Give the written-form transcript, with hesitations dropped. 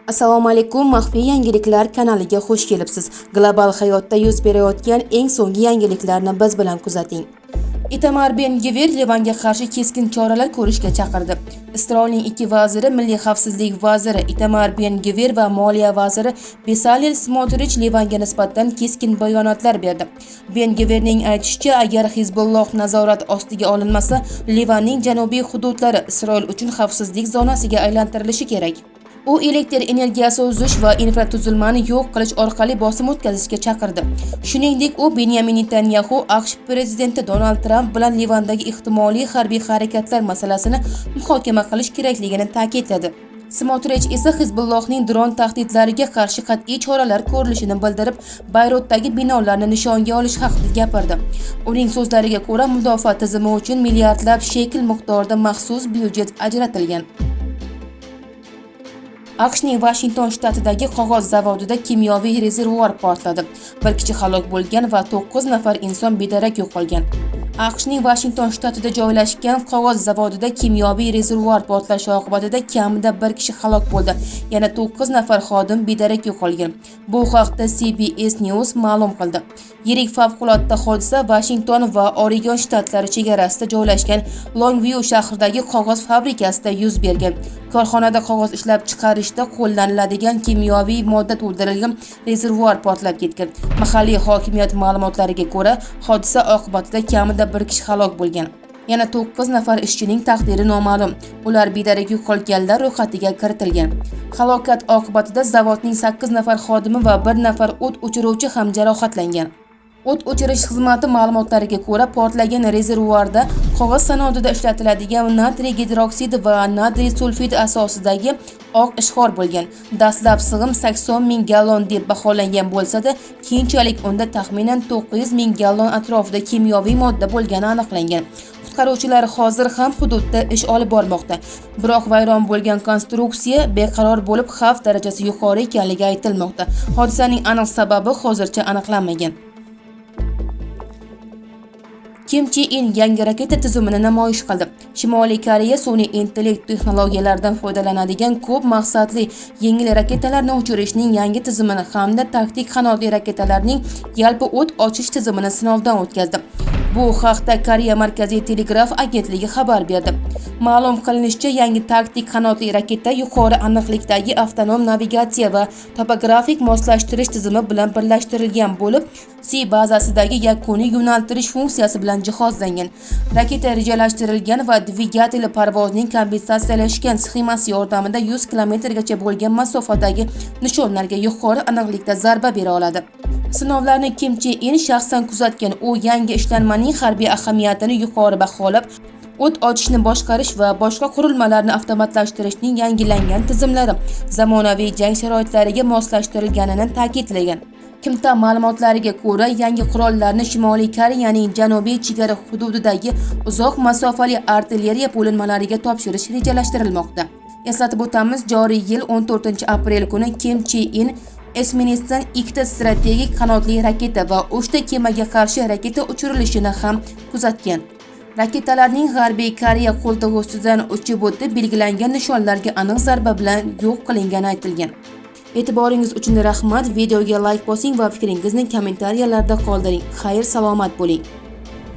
Assalomu alaykum, Maxfiy yangiliklar kanaliga xush kelibsiz. Global hayotda yuz berayotgan eng so'nggi yangiliklarni biz bilan kuzating. Itamar Ben-Gvir Livanga qarshi keskin choralar ko'rishga chaqirdi. Isroilning ikki vaziri, Milliy xavfsizlik vaziri Itamar Ben-Gvir va Moliya vaziri Besalel Smotrich Livanga nisbatan keskin bayonotlar berdi. Ben-Gvirning aytishicha, agar Hizbulloh nazorat ostiga olinmasa, Livanning janubiy hududlari Isroil uchun xavfsizlik zonasiga aylantirilishi kerak. U elektr energiyasi uzish va infratuzilmani yo'q qilish orqali bosim o'tkazishga chaqirdi. Shuningdek, u Benyamin Netanyaxu AQSh prezidenti Donald Tramp bilan Livandagi ehtimoliy harbiy harakatlar masalasini muhokama qilish kerakligini ta'kidladi. Smotrich esa Hizbullohning dron tahdidlariga qarshi qat'iy choralar ko'rilishini bildirib, Bayrutdagi binolarni nishonga olish haqida gapirdi. Uning so'zlariga ko'ra, mudofaa tizimi uchun milliardlab shekel miqdorida maxsus byudjet ajratilgan. AQShning Vashington shtatidagi qog'oz zavodida kimyoviy rezervuar portladi. Bir kishi halok bo'lgan va 9 nafar inson bedarak yo'qolgan. AQShning Vashington shtatida joylashgan qog'oz zavodida kimyoviy rezervuar portlashi oqibatida kamida bir kishi halok bo'ldi. Yana 9 nafar xodim bedarak yo'qolgan. Bu haqda CBS News ma'lum qildi. Yirik favqulodda hodisa Vashington va Oregon shtatlari chegarasida joylashgan Longview shahridagi qog'oz fabrikasida yuz bergan. Korxonada qog'oz ishlab chiqarishda qo'llaniladigan kimyoviy modda to'ldirilgan rezervuar portlab ketgan. Mahalliy hokimiyat ma'lumotlariga ko'ra, hodisa oqibatida kamida bir kishi halok bo'lgan. Yana 9 nafar ishchining taqdiri noma'lum. Ular bedarak yo'qolganlar ro'yxatiga kiritilgan. Halokat oqibatida zavodning 8 nafar xodimi va 1 nafar o't o'chiruvchi ham jarohatlangan. O't o'chirish xizmati ma'lumotlariga ko'ra, portlagan rezervuarda qog'oz sanoatida ishlatiladigan natriy gidroksidi va natriy sulfid asosidagi oq ishqor bo'lgan. Dastlab sig'im 80 ming gallon deb baholangan bo'lsa-da, keyinchalik unda taxminan 900 ming gallon atrofida kimyoviy modda bo'lgani aniqlangan. Qutqaruvchilar hozir ham hududda ish olib bormoqda. Biroq vayron bo'lgan konstruksiya beqaror bo'lib, xavf darajasi yuqori ekanligi aytilmoqda. Hodisaning aniq sababi hozircha aniqlanmagan. Kim Chen In yangi raketa tizimini namoyish qildi. Shimoliy Koreya sun'iy intellekt texnologiyalaridan foydalanadigan ko'p maqsadli yengil raketalarni uchirishning yangi tizimini hamda taktik qanotli raketalarning yalpi o't ochish tizimini sinovdan o'tkazdi. Bu haqda Koreya markaziy telegraf agentligi xabar berdi. Ma'lum qilinishicha, yangi taktik qanotli raketa yuqori aniqlikdagi avtonom navigatsiya va topografik moslashtirish tizimi bilan birlashtirilgan bo'lib, C bazasidagi yakuniy yo'naltirish funksiyasi bilan jihozlangan. Raketa rejalashtirilgan va dvigateli parvozning kompensatsiyalashgan sxemasi yordamida 100 kilometrgacha bo'lgan masofadagi nishonlarga yuqori aniqlikda zarba bera oladi. Sinovlarni Kim Chen In shaxsan kuzatgan. U yangi ishlanmaning harbiy ahamiyatini yuqori baholab, o't ochishni boshqarish va boshqa qurilmalarni avtomatlashtirishning yangilangan tizimlari zamonaviy jang sharoitlariga moslashtirilganini ta'kidlagan. Kimta ma'lumotlariga ko'ra, yangi qurollarni Shimoliy Koreyaning janubiy chegara hududidagi uzoq masofali artilleriya bo'linmalariga topshirish rejalashtirilmoqda. Eslatib o'tamiz, joriy yil 14 aprel kuni Kim Chen In esminetsdan ikkita strategik qanotli raketa va uchta kemaga qarshi raketa uchirilishini ham kuzatgan. Raketalarning G'arbiy Koreya qo'ltig'i ustidan uchib o'tib, belgilangan nishonlarga aniq zarba bilan yo'q qilingani aytilgan. E'tiboringiz uchun rahmat. Videoga layk bosing va fikringizni kommentariyalarda qoldiring. Xayr, salomat bo'ling.